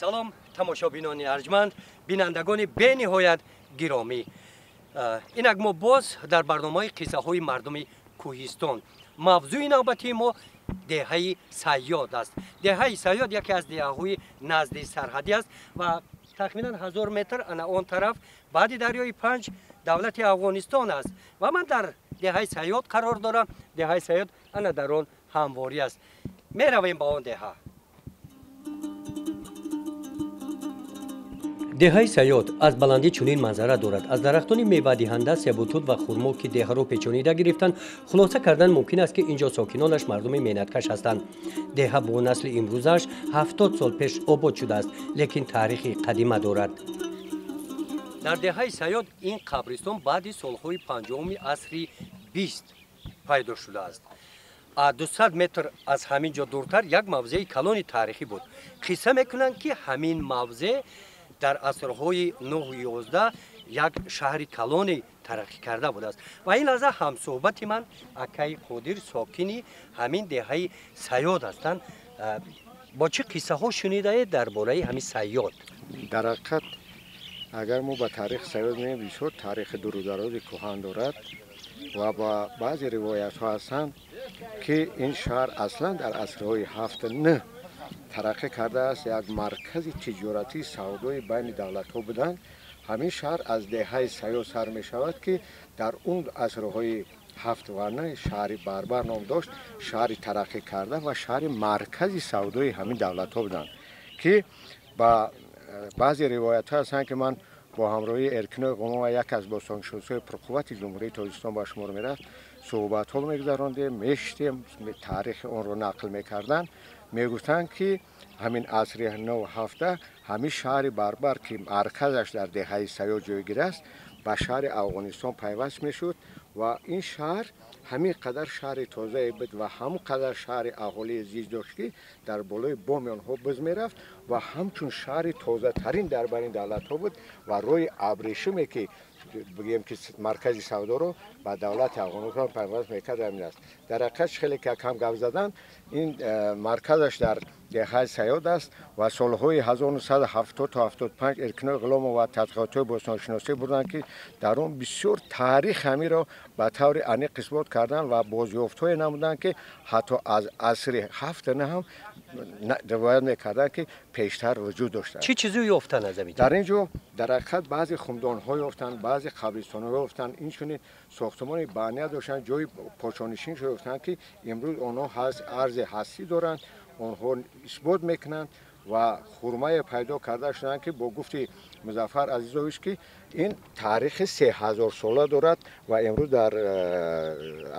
Салом, тамошобинони арҷманд, бинандагони бениҳоят гиромӣ. Инак мо боз дар барномаи қиссаҳои мардуми кӯҳистон. Мавзӯи навбатии мо деҳаи Сайёд аст. Деҳаи Сайёд яке аз деҳаҳои назди сарҳадӣ аст ва тахминан 1000 метр ана он тараф баъди дарёи Панҷ давлати Афғонистон аст ва ман дар деҳаи Сайёд қарор дорам. Деҳаи Сайёд ана дар он ҳамворӣ аст. Меравем ба он деҳа. Деҳаи Сайёд аз баландӣ чунин манзара дорад. Аз дарахтони мевадиҳанда, себутут ва хурмо, ки деҳаро печонида гирифтанд, хулоса кардан мумкин аст, ки инҷо сокинонаш мардуми меҳнаткаш ҳастанд. Деҳа бо насли имрӯзааш 70 сол пеш обод шудааст, лекин таърихи қадима дорад. Дар деҳаи Сайёд ин қабристон баъди солҳои 50-уми асри 20 пайдо шудааст. 200 метр аз ҳамин ҷо дуртар як мавзеи калони таърихӣ буд. Қисса мекунанд, ки ҳамин мавзеъ дар асрҳои 9-11 як шаҳри калони тараққӣ карда будааст. Ва ин лаҳза ҳамсӯҳбати ман акаи Қодир, сокини ҳамин деҳаи Сайёд ҳастанд. Бо чӣ қиссаҳо шунидаед дар бораи ҳамин Сайёд? Дар ҳақиқат, агар мо ба таърихи Сайёд меоем, бисёр таърихи дурударози кӯҳан дорад ва ба баъзе ривоятҳо ҳастанд, ки ин шаҳр аслан дар асрҳои 7-9 тараққӣ кардааст, як маркази тиҷоратии савдои байни давлатҳо буданд. Ҳамин шаҳр аз деҳаи Сайёд сар мешавад, ки дар он асрҳои 7 ва 9 шаҳри Барбар ном дошт, шаҳри тараққӣ карда ва шаҳри маркази савдои ҳамин давлатҳо буданд, ки ба баъзе ривоятҳо ҳастанд, ки ман бо ҳамроҳии Эркинои Ғуломова, як аз бостоншиносҳои пурқуввати Ҷумҳурии Тоҷикистон ба шумор мерафт, суҳбатҳо мегузарондем, мешитем, таърихи онро нақл мекарданд. Мегуфтанд, ки ҳамин асри 9-7 ҳамин шаҳри Барбар, ки марказаш дар деҳаи Сайёд ҷойгир аст, ба шаҳри Афғонистон пайваст мешуд ва ин шаҳр ҳамин қадар шаҳри тозае буд ва ҳамон қадар шаҳри аҳолии зич дошт, ки дар болои боми онҳо буз мерафт ва ҳамчун шаҳри тозатарин дар байни давлатҳо буд ва роҳи абрешиме, ки бигӯем, ки маркази савдоро ба давлати Афғонистон пайваст мекард, ҳамин аст. Дар ҳақиқат, хеле ки кам гап задан, ин марказаш дар деҳаи Сайёд аст ва солҳои 1970 то 75 Эркинои Ғуломова тадқиқотҳои бостоншиносӣ бурданд, ки дар он бисёр таърих ҳамиро ба таври аниқ исбот карданд ва бозёфтҳое намуданд, ки ҳатто аз асри 7 ҳам ривоят мекарданд, ки пештар вуҷуд доштанд. Чӣ чизе ёфтанд аз ҳамин? Дар ин ҷо дар ҳақиқат баъзе хумдонҳо ёфтанд, баъзе қабристонҳо ёфтанд, инчунин сохтумони баъния доштанд, ҷои почонишин ёфтанд, ки имрӯз онҳо арзи ҳастӣ доранд, онҳо исбот мекунанд ва хурмае пайдо карда шуданд, ки бо гуфти Музаффар Азизович, ки ин таърихи 3000-сола дорад ва имрӯз дар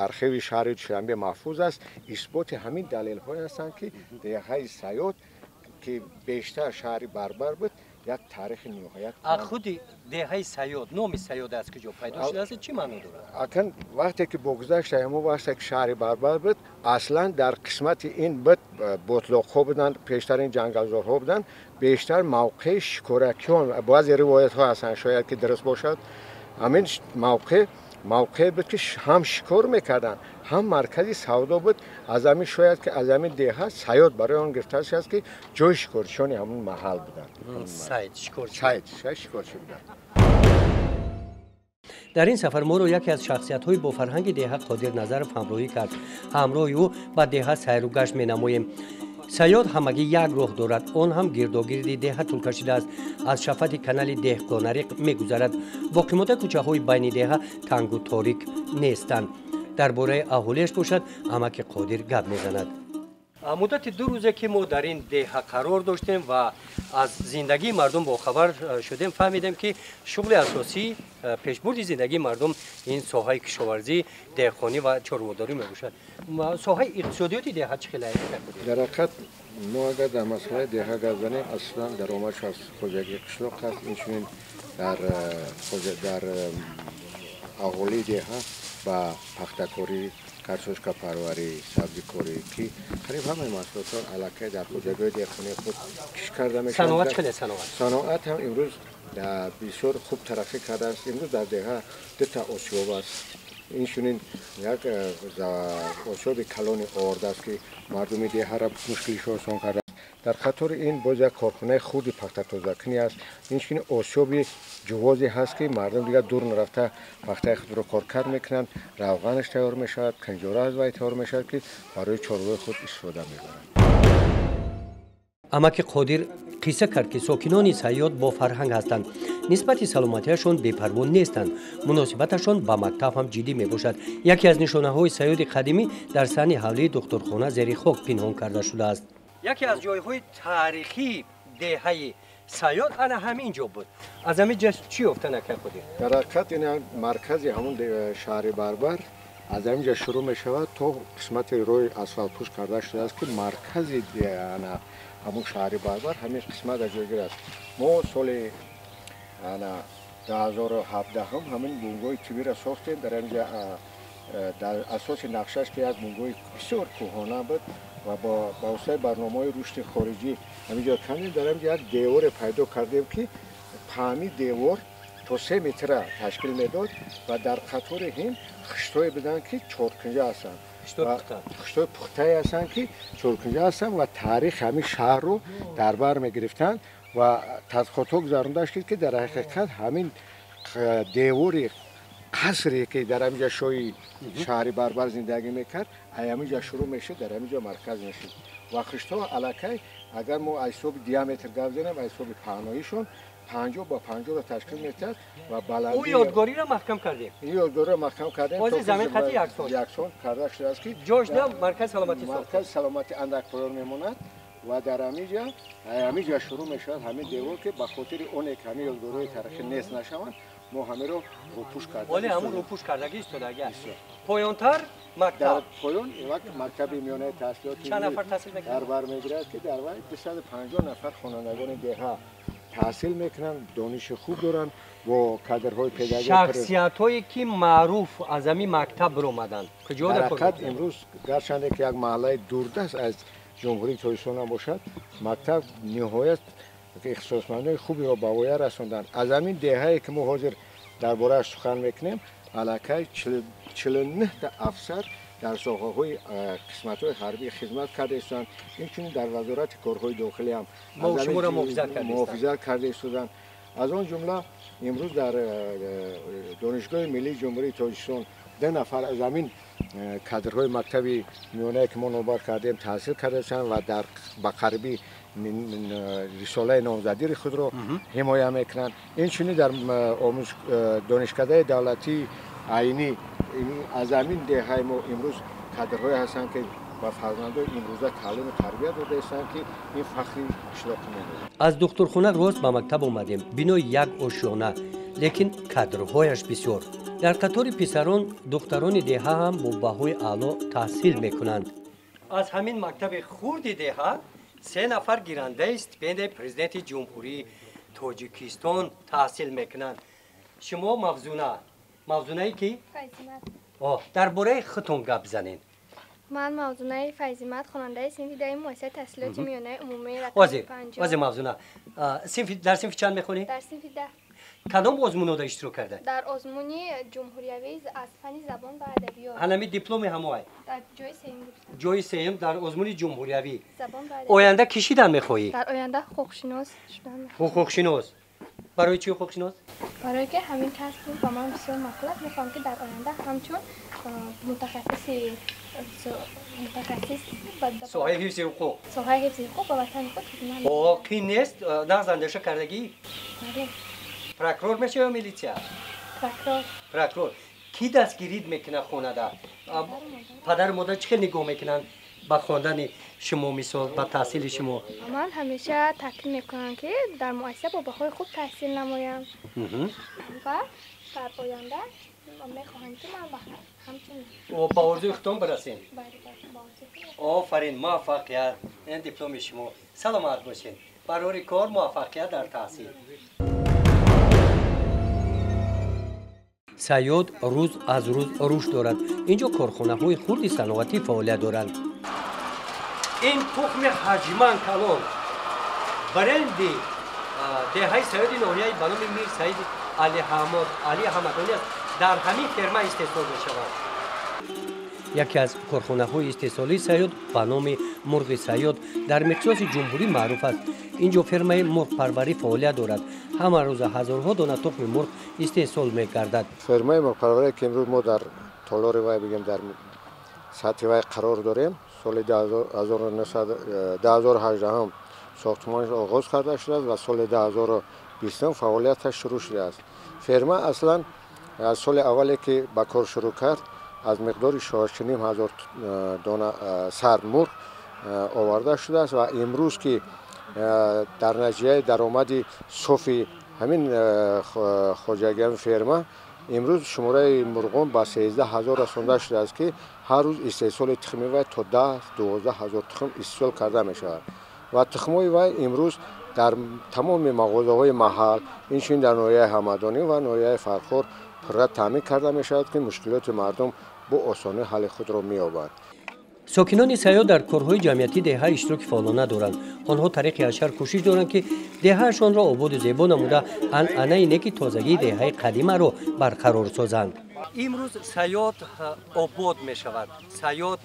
архиви шаҳри Душанбе маҳфуз аст. Исботи ҳамин далелҳое ҳастанд, ки деҳаи Сайёд, ки бештар шаҳри Барбар буд, як таърихи ниҳоят Худи деҳаи Сайёд, номи Сайёд аз куҷо пайдо шудааст, чӣ маъно дорад? Акн вақте ки бо гузашта ҳамо вақте ки шаҳри Барбар буд, аслан дар қисмати ин буд ботлоқҳо буданд, пештар ин ҷангалзорҳо буданд, бештар мавқеи шикоракиён, баъзе ривоятҳо ҳастанд, шояд ки дуруст бошад, ҳамин мавқеъ мавқее буд, ки ҳам шикор мекарданд, ҳам маркази савдо буд. Аз ҳамин шояд, ки аз ҳамин деҳа Сайёд барои он гирифта шудааст, ки ҷои шикорчиёни ҳамон маҳал буданд. Сайд, шикорчи. Сайд, шикорчӣ буданд. Дар ин сафар моро яке аз шахсиятҳои бофарҳанги деҳа Қодир Назаров ҳамроҳӣ кард. Ҳамроҳи ӯ ба деҳа сайру гашт менамоем. Сайёд ҳамагӣ як роҳ дорад, он ҳам гирдогирди деҳа тӯл кашидааст, аз шафати канали Деҳқонариқ мегузарад. Боқимонда кӯчаҳои байни деҳа тангу торик нестанд. Дар бораи аҳолиаш бошад, амаки Қодир гап мезанад. Муддати 2 рӯзе, ки мо дар ин деҳа қарор доштем ва аз зиндагии мардум бохабар шудем, фаҳмидем, ки шуғли асосии пешбурди зиндагии мардум ин соҳаи кишоварзӣ, деҳқонӣ ва чорводорӣ мебошад. Соҳаи иқтисодиёти деҳа чӣ хел? Дар ҳақиқат, мо агар дар масъалаи деҳа гап занем, аслан даромадш аз хоҷагии қишлоқ аст. Инчунин дар аҳолии деҳа ба пахтакорӣ, картошкапарварӣ, сабзикорӣ, ки қариб ҳамаи маҳсулотҳо аллакай дар хоҷагиҳои деҳқонии худ кишт карда мешаванд. Саноат чӣ хеле, саноат? Саноат ҳам имрӯз бисёр хуб тараққӣ кардааст. Имрӯз дар деҳа дута осиёб аст, инчунин як осиёби калони орд аст, ки мардуми деҳаро мушкилишо осон кардааст. Дар қатори ин боз як корхонаи хурди пахтатозакунӣ аст. Инчунин осиёби ҷувозе ҳаст, ки мардум дигар дур нарафта пахтаи худро коркард мекунанд, равғанаш тайёр мешавад, канҷора аз вай тайёр мешавад, ки барои чорвои худ истифода мебаранд. Амаки Қодир қисса кард, ки сокинони Сайёд бо фарҳанг ҳастанд, нисбати саломатиашон бепарво нестанд, муносибаташон ба мактаб ҳам ҷиддӣ мебошад. Яке аз нишонаҳои Сайёди қадимӣ дар саҳни ҳавлии духтурхона зери хок пинҳон карда шудааст. Яке аз ҷойҳои таърихии деҳаи Сайёд ана ҳамин ҷо буд. Аз ҳамин ҷо чӣ ёфтан, акай Қодир? Дар ҳақиқат ин маркази ҳамун шаҳри Барбар аз ҳамин ҷо шурӯъ мешавад то қисмати роҳи асфалтпӯш карда шудааст, ки маркази ҳамун шаҳри Барбар ҳамин қисмат ҷойгир аст. Мо соли 2017 ҳамин бунгоҳи тиббиро сохтем. Дар ҳамин ҷо дар асоси нақшаш, ки як бунгоҳи бисёр кӯҳона буд ва ба воситаи барномаҳои рушди хориҷӣ ҳамин ҷо кандем. Дар ҳамин ҷо як деворе пайдо кардем, ки паҳни девор то 3 метра ташкил медод ва дар қатори ҳин хиштҳое буданд, ки чоркунҷа ҳастанд, хиштҳои пухтае ҳастанд, ки чоркунҷа ҳастанд ва таърихи ҳамин шаҳрро дар бар мегирифтанд. Ва тадқиқотҳо гузаронда шуд, ки дар ҳақиқат ҳамин девори қасре, ки дар ҳамин ҷо шоҳи шаҳри Барбар зиндагӣ мекард, аз ҳамин ҷо шурӯъ мешуд, дар ҳамин ҷо марказ мешуд. Ва хиштҳо аллакай, агар мо аз ҳисоби диаметр гап занем, аз ҳисоби паҳноишон 50 ба 50-ро ташкил медиҳад ва баландӣ. Ӯ ёдгориро маҳкам кардем. Ин ёдгориро маҳкам кардем. Ҳозир замин хати яксон. Яксон карда шудааст, ки ҷош на маркази саломатӣ сохта. Маркази саломатӣ андак поён мемонад ва дар ҳамин ҷо шурӯъ мешавад ҳамин девор, ки ба хотири оне ки ҳамин ёдгориҳои таърихӣ нест нашаванд, мо ҳамеро рӯпӯш кардем. Вале ҳамун рӯпӯш кардагӣ истодагӣ аст. Поёнтар мактаб. Дар поён як мактаби миёнаи таҳсилоти чанд нафар таҳсил мекунанд? Дар бар мегирад, ки дар вай 250 нафар хонандагони деҳа таҳсил мекунанд, дониши хуб доранд, бо кадрҳои педагогӣ. Шахсиятҳое ки маъруф аз ҳамин мактаб баромаданд куҷо? Дар ҳақиқат имрӯз, гарчанде ки як маҳаллаи дурдаст аз Ҷумҳурии Тоҷикистон ҳам бошад, мактаб ниҳоят ихтисосмандони хуберо ба воя расонданд. Аз ҳамин деҳае, ки мо ҳозир дар борааш сухан мекунем, аллакай 49 афсар дар соҳаҳои қисматҳои ҳарбӣ хизмат карда истоданд. Инчунин дар Вазорати корҳои дохилӣ ҳам муҳофизат карда истоданд. Аз он ҷумла имрӯз дар Донишгоҳи миллии Ҷумҳурии Тоҷикистон 2 нафар аз ҳамин кадрҳои мактаби миёнае, ки мо номбар кардем, таҳсил кардаистанд ва дар ба қарибӣ рисолаи номзадири худро ҳимоя мекунанд. Инчунин дар донишкадаи давлатии Айнӣ аз ҳамин деҳаи мо имрӯз кадрҳое ҳастанд, ки ба фарзандои имрӯза таълиму тарбия дода истанд, ки ин фахри қишлоқи мо. Аз духтурхона рост ба мактаб омадем. Бинои як ошёна, лекин кадрҳояш бисёр. Дар қатори писарон духтарони деҳа ҳам бо баҳои аъло таҳсил мекунанд. Аз ҳамин мактаби хурди деҳа 3 нафар гирандаи стипендияи президенти Ҷумҳурии Тоҷикистон таҳсил мекунанд. Шумо Мавзуна, Мавзунае ки? Файзимат. Дар бораи худтон гап занед. Ман Мавзунаи Файзимат, хонандаи синфи даҳи муассисаи таҳсилоти миёнаи умумии рақами 50. Ҳозир Мавзуна, дар синфи чанд мехонӣ? Дар синфи 10. Кадом озмунҳода иштирок карда? Дар озмуни ҷумҳуриявӣ аз фанни забон ва адабиёт. Ҳанами дипломи ҳамоай? Дар ҷои сеюм гирифтам. Ҷои сеюм дар озмуни ҷумҳуриявӣ. Забон ва адабиёт. Оянда кӣ шидан мехоҳӣ? Дар оянда ҳуқуқшинос шудан мехоҳам. Ҳуқуқшинос. Барои чӣ ҳуқуқшинос? Барое ки ҳамин касб ба ман бисёр маъқул аст. Мехоҳам, ки дар оянда ҳамчун мутахассиси соҳаи ҳифзи ҳуқуқ, соҳаи ҳифзи ҳуқуқ ба ватани худ хидмат. Қин нест нағз андеша кардагӣ? Бале. Прокурор мешавӣ ё милитсия? Прокурор. Прокурор. Кӣ дастгирид мекунад хонада? Падару модар чӣ хел нигоҳ мекунанд ба хондани шумо, мисол ба таҳсили шумо? Ман ҳамеша таъкид мекунам, ки дар муассиса бо баҳои хуб таҳсил намоям ва дар оянда мехоҳам, ки ман ҳамчун ба орзуи худтон бирасем. Офарин, муваффақият. Ин дипломи шумо. Саломат бошед. Барори кор, муваффақият дар таҳсил. Сайёд рӯз аз рӯз рушд дорад. Инҷо корхонаҳои хурди саноатӣ фаъолият доранд. Ин тухми ҳаҷман калон бренди деҳаи Сайёди ноҳияи ба номи Мир Саид Али Ҳамадонӣ аст. Дар ҳамин ферма истеҳсол мешавад. Яке аз корхонаҳои истеҳсолии Сайёд ба номи мурғи Сайёд дар миқёси ҷумҳурӣ маъруф аст. Инҷо фермаи мурғпарварӣ фаъолият дорад. Ҳама рӯза ҳазорҳо дона тухми мурғ истеҳсол мегардад. Фермаи мурғпарварӣ, ки имрӯз мо дар толори вай бигем, дар сатҳи вай қарор дорем, соли 2018 сохтмонаш оғоз карда шудааст ва соли 2020 фаъолияташ шурӯъ шудааст. Ферма аслан аз соли аввале ки ба кор шурӯъ кард, аз миқдори 6,5 ҳазор дона сар мурғ оварда шудааст ва имрӯз ки дар натиҷаи даромади софи ҳамин хоҷагиёни ферма имрӯз шумораи мурғон ба 13 ҳазор расонда шудааст, ки ҳар рӯз истеҳсоли тухми вай то 10-12 ҳазор тухм истеҳсол карда мешавад ва тухмҳои вай имрӯз дар тамоми мағозаҳои маҳал, инчунин дар ноҳияи Ҳамадонӣ ва ноҳияи Фархор пурра таъмин карда мешавад, ки мушкилоти мардум бо осонӣ ҳалли худро меёбад. Сокинони Сайёд дар корҳои ҷамъиятии деҳа иштироки фаъолона доранд. Онҳо тариқи ҳашар кӯшиш доранд, ки деҳаашонро ободу зебо намуда, анъанаи неки тозагии деҳаи қадимаро барқарор созанд. Имрӯз Сайёд обод мешавад, Сайёд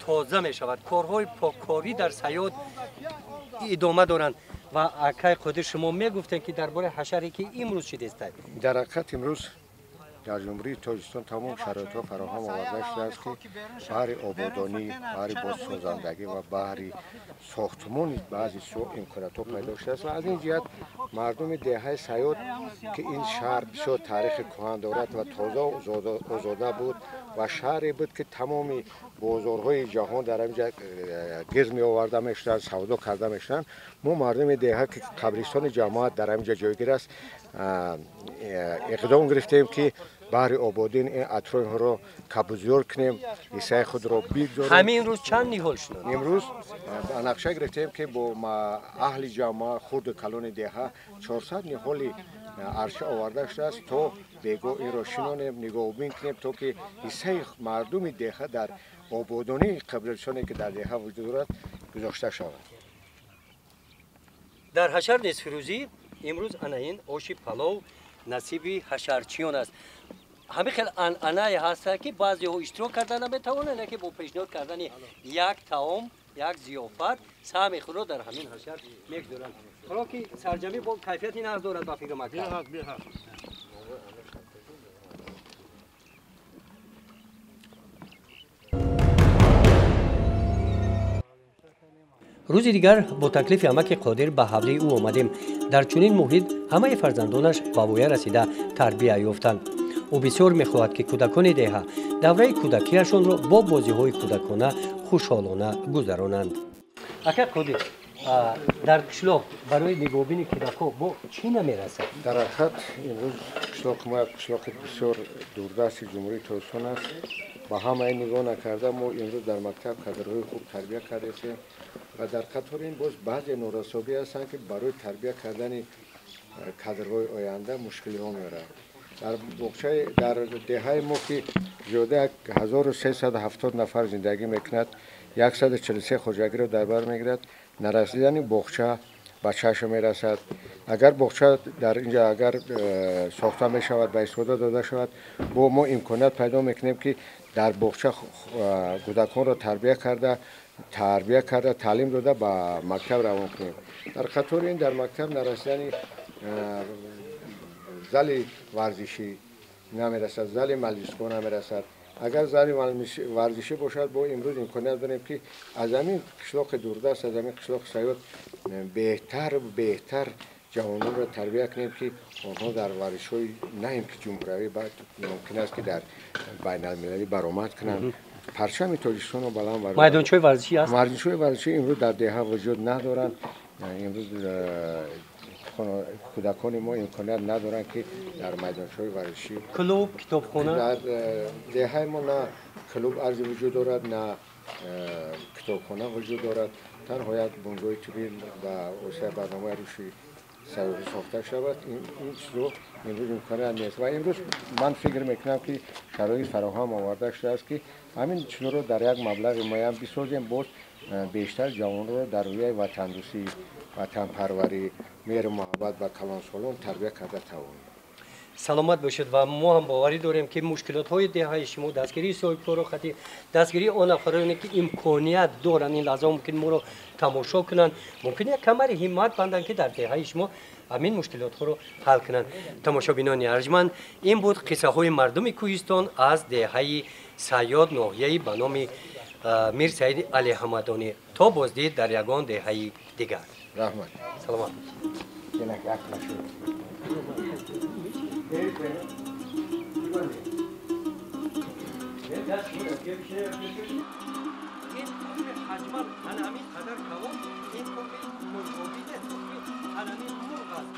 тоза мешавад. Корҳои поккорӣ дар Сайёд идома доранд. Ва акай Қодир, шумо мегуфтем, ки дар бораи ҳашаре ки имрӯз шидистад. Дар ҳақиқат имрӯз дар Ҷумҳурии Тоҷикистон тамом шароитҳо фароҳам оварда шудааст, ки баҳри ободонӣ, баҳри бозсозандагӣ ва баҳри сохтмони баъзе сӯ имкониятҳо пайдо шудааст ва аз ин ҷиҳат мардуми деҳаи Сайёд, ки ин шаҳр бисёр таърихи кӯҳан дорад ва тоза озода буд ва шаҳре буд, ки тамоми бозорҳои ҷаҳон дар ҳаминҷа гирд меоварда мешуданд, савдо карда мешуданд. Мо мардуми деҳа, ки қабристони ҷамоат дар ҳаминҷа ҷойгир аст, иқдом гирифтем, ки баҳри ободин ин атрофро кабудзор кунем, ҳиссаи худро бигзорем. Ҳамин рӯз чанд ниҳол шуд? Имрӯз ба нақша гирифтем, ки бо аҳли ҷамоа, хурду калони деҳа 400 ниҳоли арша оварда шудааст, то бегоҳ инро шинонем, нигоҳубин кунем, то ки ҳиссаи мардуми деҳа дар ободонии қабристоне, ки дар деҳа вуҷуд дорад, гузошта шавад. Дар ҳашар нисфирӯзӣ имрӯз ана ин оши палов насиби ҳашарчиён аст. Ҳамин хел анъанае ҳаста, ки баъзеҳо иштирок карда наметавонанд, яке бо пешниҳод кардани як таом, як зиёфат саҳми худро дар ҳамин ҳашар мегузоранд. Ҳоло ки сарҷамӣ бо кайфияти нағз дорад ба фикри мактаб. Рӯзи дигар бо таклифи амаки Қодир ба ҳавлии ӯ омадем. Дар чунин муҳит ҳамаи фарзандонаш ба воя расида тарбия ёфтанд. Ӯ бисёр мехоҳад, ки кӯдакони деҳа давраи кӯдакиашонро бо бозиҳои кӯдакона хушҳолона гузаронанд. Ака Қодир, дар қишлоқ барои нигоҳубини кӯдакҳо бо чӣ намерасад? Дар ҳақиқат имрӯз қишлоқи мо як қишлоқи бисёр дурдасти Ҷумҳурии Тоҷикистон аст. Ба ҳамаи нигоҳ накарда, мо имрӯз дар мактаб кадрҳои хуб тарбия кардастем ва дар қатори ин боз баъзе норасогӣ ҳастанд, ки барои тарбия кардани кадрҳои оянда мушкилиҳо меорад. Дар боғчаи дар деҳаи мо, ки зиёда 1370 нафар зиндагӣ мекунад, 143 хоҷагиро дар бар мегирад, нарасидани боғча ба чашм мерасад. Агар боғча дар инҷа агар сохта мешавад, ба истифода дода шавад, бо мо имконият пайдо мекунем, ки дар боғча кӯдаконро тарбия карда, таълим дода ба мактаб равон кунем. Дар қатори ин дар мактаб нарасидани зали варзишӣ намерасад, зали маҷлисгоҳ намерасад. Агар зали варзишӣ бошад, бо имрӯз имконият дорем, ки аз ҳамин қишлоқи дурдаст, аз ҳамин қишлоқи Сайёд беҳтар ҷавононро тарбия кунем, ки онҳо дар варзишҳои на ин ки ҷумҳуриявӣ, мумкин аст, ки дар байналмилалӣ баромад кунанд, парчами Тоҷикистонро баланд баранд. Майдончаҳои варзишӣ ҳаст? Варзишҳои варзишӣ имрӯз дар деҳа вуҷуд надоранд. Имрӯз кӯдакони мо имконият надоранд, ки дар майдончаҳои варзишӣ, клуб, китобхона? Дар деҳаи мо на клуб арзи вуҷуд дорад, на китобхона вуҷуд дорад. Танҳо як бунгоҳи тиббӣ ба воситаи барномаи рушди сайёҳӣ сохта шавад. Ин чизо имрӯз имконият нест ва имрӯз ман фикр мекунам, ки шароит фароҳам оварда шудааст, ки ҳамин чизоро дар як маблағи муайян бисозем, боз бештар ҷавонро дар рӯяи ватандӯстӣ, ватанпарварӣ, меҳру муҳаббат ба калонсолон тарбия карда тавонем. Саломат бошед ва мо ҳам боварӣ дорем, ки мушкилотҳои деҳаи шумо, дастгирии соҳибкоро, хати дастгирии он нафароне, ки имконият доранд, ин лаҳза мумкин моро тамошо кунанд, мумкин як камари ҳиммат банданд, ки дар деҳаи шумо ҳамин мушкилотҳоро ҳал кунанд. Тамошобинони арҷманд, ин буд қиссаҳои мардуми кӯҳистон аз деҳаи Сайёд, ноҳияи ба номи Мир Саиди Али Ҳамадонӣ. То боздид дар ягон деҳаи дигар. Раҳмат. Саломат. Ин тухми ҳаҷман ана ҳамин қадар калон, ин тухми мурғобӣ нест, тухми ана ҳамин мурғ аст.